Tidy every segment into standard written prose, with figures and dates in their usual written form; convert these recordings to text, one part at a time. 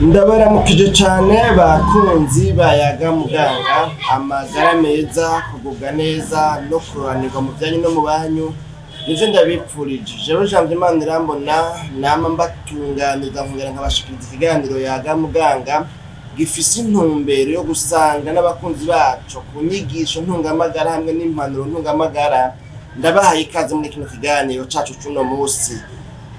Ndabaramukije cane bakunzi bayaga muganga. Amagara meza, kugubwa neza no kuroranirwa mu vyanyu no mu banyu nivyo ndabipfurije. Jewe Janvier Manirambona, nama mbatunganiriza nkongera nkabashikiriza ikiganiro Yaga Muganga, gifise intumbero yo gusanga n'abakunzi baco ku nyigisho ntungamagara hamwe n'impanuro ntungamagara. Ndabahaye ikaze muri kino kiganiro cacu c'uno musi.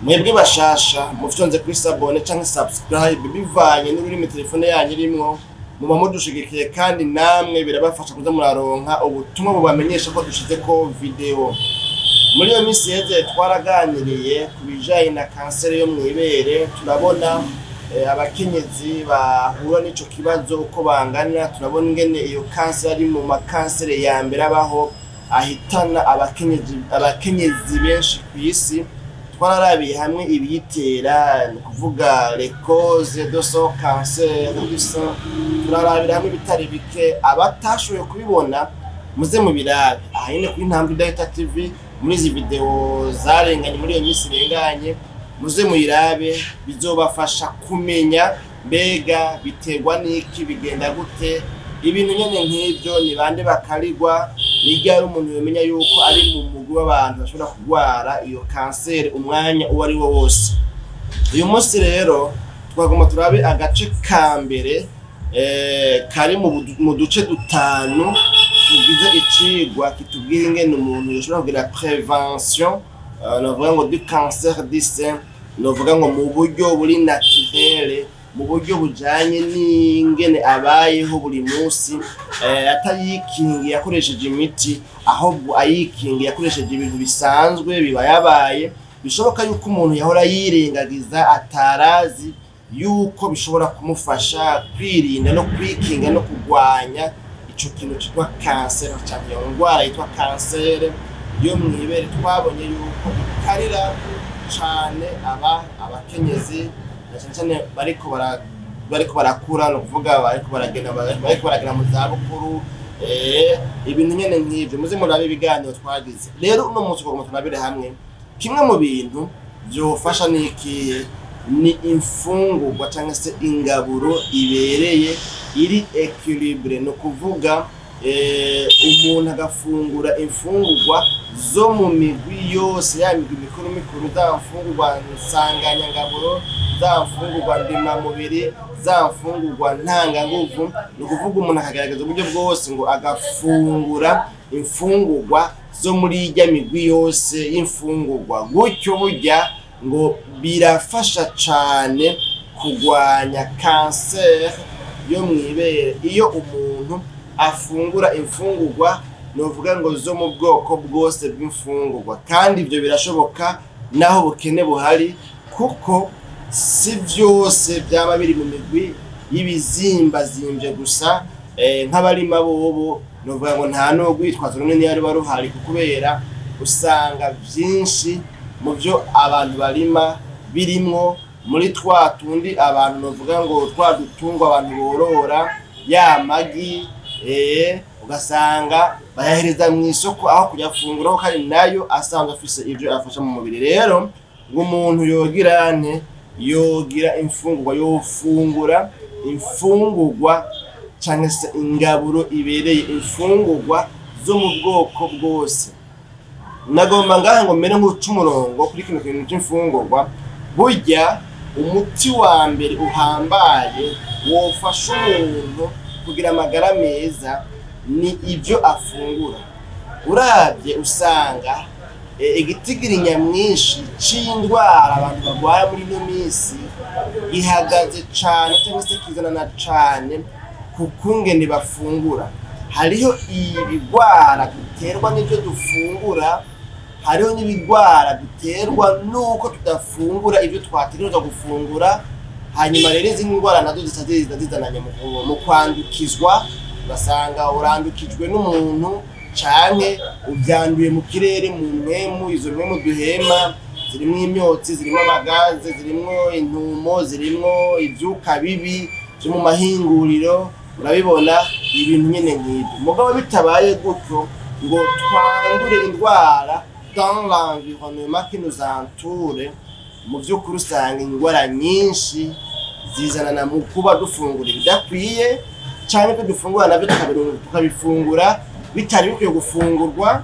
Mwebwe bashasha, mufyonze kuri s'abonner canke subscribe bivanye n'ururimi telefone yanyu irimwo, muba mudushigikiye kandi namwe birabafasha kuza muraronka ubutumwa bubamenyesha ko dushizeko video. Muri iyo minsi iheze twaraganiriye ku bijanye na kanseri yo mw'ibere, turabona abakenyezi bahura n'ico kibazo uko bangana, turabona ingene iyo kanseri ari mu makanseri ya mbere abaho ahitana abakenyezi benshi kw'isi. Twararabiye hamwe ibiyitera, ni ukuvuga les causes de ce cancer du sein, turarabira hamwe ibitari bike. Abatashoboye kubibona, muze mubirabe aha nyene kuri Intambwe Idahita TV, muri izi video zarenganye, muri iyo minsi irenganye, muze muyirabe, bizobafasha kumenya mbega biterwa n'iki, bigenda gute, ibintu nyene nk'ivyo, ni bande bakarigwa, ni ryari umuntu yomenya yuko ari mu mugwi w'abantu bashobora kurwara iyo kanseri umwanya uwo ari wo wose. Uyu munsi rero twagomba turabe agace ka mbere kari mu duce dutanu tugize icigwa kitubwira ingene umuntu yoshobora kugira prévention, novuga ngo du cancer du sein, novuga ngo mu buryo buri naturel, mu buryo bujanye n'ingene abayeho buri munsi, atayikingiye akoresheje imiti, ahubwo ayikingiye akoresheje ibintu bisanzwe bibayabaye, bishoboka yuko umuntu yahora yirengagiza, atarazi yuko bishobora kumufasha kwirinda no kwikinga no kurwanya ico kintu citwa kanseri canke iyo ndwara yitwa kanseri yo mw'ibere. Twabonye yuko ikarira cane aba abakenyezi, na cane cane bariko barakura, ni ukuvuga bariko baragera mu zabukuru, ibintu nyene nk'ivyo. Muze murabe ibiganiro twagize. Rero uno munsi tugomba turabire hamwe kimwe mu bintu vyofasha. N'ikihe? Ni imfungurwa cyangwa se ingaburo ibereye, iri équilibrée, ni ukuvuga umuntu agafungura imfungurwa zo mu migwi yose, ya migwi mikuru mikuru, za mfungurwa nsanganyangaburo, za mfungurwa ndemamubiri, za mfungurwa ntanganguvu. Ni ukuvuga umuntu akagaragaza uburyo bwose ngo agafungura imfungurwa zo muri irya migwi yose y'imfungurwa. Gutyo burya ngo birafasha cane kurwanya kanseri yo mw'ibere, iyo umuntu afungura imfungurwa, novuga ngo zo mu bwoko bwose bw'imfungurwa. Kandi ivyo birashoboka naho ubukene buhari, kuko si vyose vyaba biri mu migwi y'ibizimbazimvye gusa. Nk'abarima bobo, novuga ngo nta n'urwitwazo runini ruba ruhari, kubera usanga vyinshi mu vyo abantu barima birimwo muri twa tundi abantu, novuga ngo twa dutungwa abantu borora, ya magi, ugasanga bayahereza mu isoko aho kuyafunguraho, kandi nayo asanzwe afise ivyo afasha mu mubiri. Rero ngo umuntu yogira nte? Yogira imfungurwa, yofungura imfungurwa canke se ingaburo ibereye, imfungurwa zo mu bwoko bwose. Nagomba ngaha ngo mere nk'uca umurongo kuri kino kintu c'imfungurwa. Burya umuti wa mbere uhambaye wofasha umuntu kugira amagara meza ni ibyo afungura. Uravye usanga igitigiri nyamwinshi c'indwara abantu barwara muri ino minsi gihagaze cane cyangwa se kizanana cane ku kungene bafungura. Hariho ibigwara duterwa n'ivyo dufungura, hariho n'ibigwara duterwa n'uko tudafungura ibyo twategerezwa gufungura. Hanyuma rero izindi ndwara nazo zica ziza zizananye mu kwandukizwa, ugasanga urandukijwe n'umuntu canke uvyanduye mu kirere, mu mpwemu. Izo mpwemu duhema zirimwo imyotsi, zirimwo amagaze, zirimwo intumo, zirimwo ivyuka bibi vyo mu mahinguriro, murabibona, ibintu nyene nk'ivyo. Mugabo bitabaye gutyo ngo twandure indwara dans l'environnement qui nous entoure, mu vy'ukuri usanga indwara nyinshi. Zizanana mu kuba dufungura ibidakwiye, cyangwa ibyo dufungura nabyo tukabifungura bitari bikwiye gufungurwa,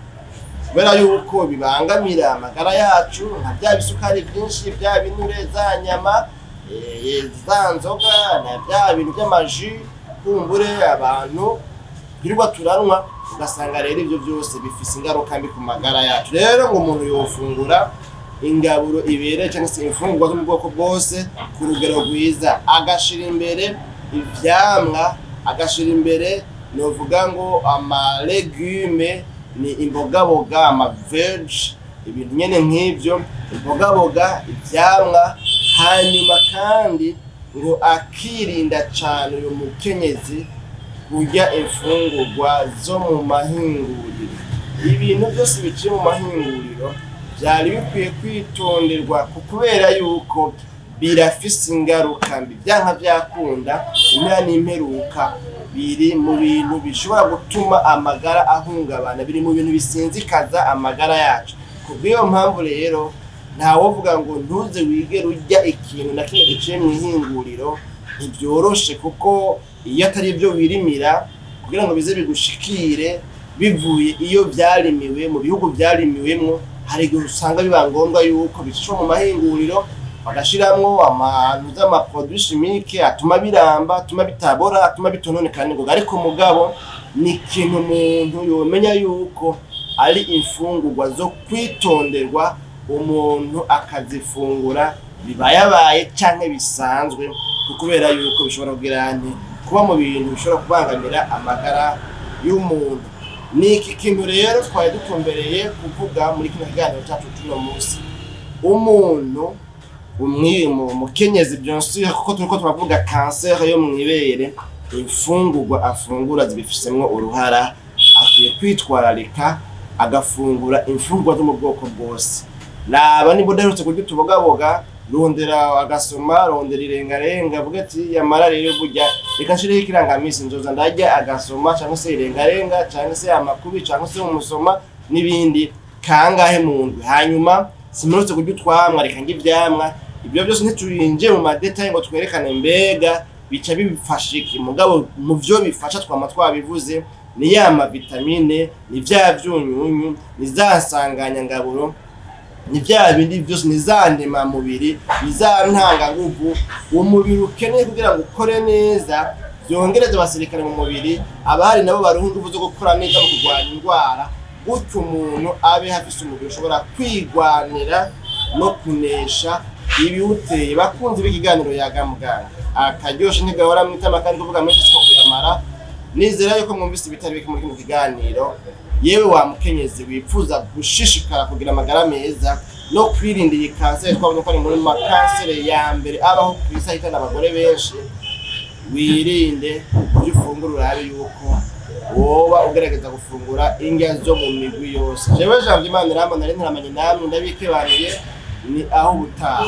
kubera yuko bibangamira amagara yacu, nka bya bisukari byinshi, bya binure, za nyama, za nzoga na bya bintu by'amaji kumbure abantu twirirwa turanywa. Ugasanga rero ibyo byose bifise ingaruka mbi ku magara yacu. Rero ngo umuntu yofungura ingaburo ibereye, cyangwa se imfungurwa zo mu bwoko bwose ku rugero rwiza, agashira imbere ivyamwa, agashira imbere novuga ngo ama légumes, ni imbogaboga, ama veg, ibintu nyene nk'ivyo, imbogaboga, ivyamwa. Hanyuma kandi ngo akirinda cane uyu mukenyezi kurya imfungurwa zo mu mahinguriro. Ibintu byose biciye mu mahinguriro byari bikwiye kwitonderwa, kubera yuko birafise ingaruka mbi. Byanka byakunda, impera n'imperuka, biri mu bintu bishobora gutuma amagara ahungabana, biri mu bintu bisinzikaza amagara yacu. Kubw'iyo mpamvu rero, ntawovuga ngo ntuze wigere urya ikintu na kimwe giciye mu ihinguriro. Ntibyoroshe, kuko iyo atari ibyo wirimira kugira ngo bize bigushikire bivuye iyo vyarimiwe, mu bihugu vyarimiwemwo, hari igihe usanga biba ngombwa yuko bicishwa mu mahinguriro, bagashiramwo amantu z'ama produits chimiques atuma biramba, atuma bitabora, atuma bitononekara n'ingoga. Ariko mugabo ni ikintu umuntu yomenya yuko ari imfungurwa zo kwitonderwa, umuntu akazifungura bibayabaye canke bisanzwe, kubera yuko bishobora kugira nti kuba mu bintu bishobora kubangamira amagara y'umuntu. Ni iki kintu rero twari dutumbereye kuvuga muri kino kiganiro cyacu c'uno munsi. Umuntu umwimu mukenyezi, bien sûr, kuko turiko turavuga kanseri yo mw'ibere, imfungurwa afungura zibifisemwo uruhara. Akwiye kwitwararika agafungura imfungurwa zo mu bwoko bwose. Raba niba udaherutse kurya utubogaboga, rondera agasoma, rondera irengarenga, avuga ati: "Yamara rero burya reka nshireho ikirangamisi, nzoza ndarya agasoma cyangwa se irengarenga cyangwa se amakubi cyangwa se umusoma n'ibindi kangahe mu ndwi. Hanyuma simperutse kurya utwamwa, reka ndye ivyamwa." Ibyo byose ntiturinjiye mu ma détails ngo twerekane mbega bica bifasha iki. Mugabo mu vyo bifasha twama twabivuze: ni ya ma vitamines, ni vya vyunyunyu, ni za nsanganyangaburo, ni vya bindi vyose, ni za ndemamubiri, ni za ntanganguvu umubiri ukeneye kugira ngo ukore neza, vyongereza abasirikare mu mubiri, abahari nabo baruha inguvu zo gukora neza mu kurwanya indwara, gutyo umuntu abe afise umubiri ushobora kwigwanira no kunesha ibiwuteye. Bakunzi b'ikiganiro Yaga Muganga, akaryoshe ntigahora mwitama, kandi kuvuga menshi siko kuyamara. Nizera yuko mwumvise ibitari bike muri kino kiganiro. Yewe wa mukenyezi wifuza gushishikara kugira amagara meza no kwirinda iyi kanseri, twabonye ko ari muri makanseri ya mbere abaho ku isi ahitana abagore benshi, wirinde ibyo ufungura, urabe yuko woba ugerageza gufungura indya zo mu migwi yose. Jewe Janvier Imana irambona, nari ntaramanye namwe, ndabikebanuye. Ni aho ubutaha.